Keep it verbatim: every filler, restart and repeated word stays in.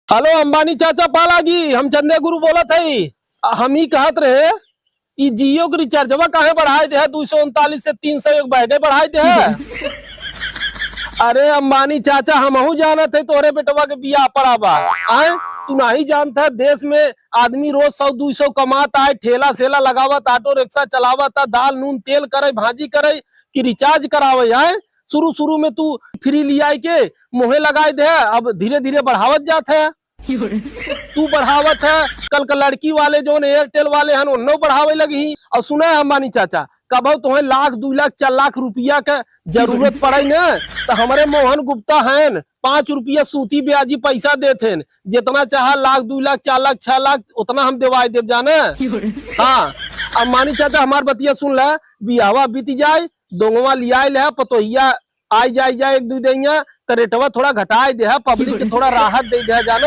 हेलो अंबानी चाचा पालागी, हम चंदे गुरु बोलत हई। हम ई कहत रहे, ई जियो के रिचार्जवा काहे बढ़ाए दे है, दो सौ उनतालीस से तीन सौ एक बहगे बढ़ाए दे है। अरे अंबानी चाचा, हमहू जानत है तोरे बेटवा के बियाह पड़ा बा। आए, तू नाही जानत है, देश में आदमी रोज सौ दो सौ कमात आए, ठेला सेला लगावत, ऑटो रिक्शा चलावत, दाल नून तेल करे, भाजी करे कि रिचार्ज करावे। आए, शुरू शुरू में तू फ्री लियाई के मोहे लगाए दे, अब धीरे धीरे बढ़ावत जात है। तू बढ़ावत है, कल का लड़की वाले जौन एयरटेल वाले हन, उन्नो बढ़ावे लगी। और सुना है अंबानी चाचा, कबो तुम्हें लाख, दो लाख, चार लाख रुपया के जरूरत पड़े न, तो हमारे मोहन गुप्ता हैं, पाँच रुपया सूती ब्याजी पैसा देत हैं, जितना चाहा लाख, दो लाख, चार लाख, छह लाख, उतना हम देवाई देब जाने। हाँ, अंबानी चाचा हमार बतिया सुन ले, बियाहवा बीत जाए, दोंगवा लियाए ले, पतोहिया आई जाए, जाए एक दो दैया, तो रेटवा थोड़ा घटाए दे, पब्लिक के थोड़ा राहत दे दे जाना।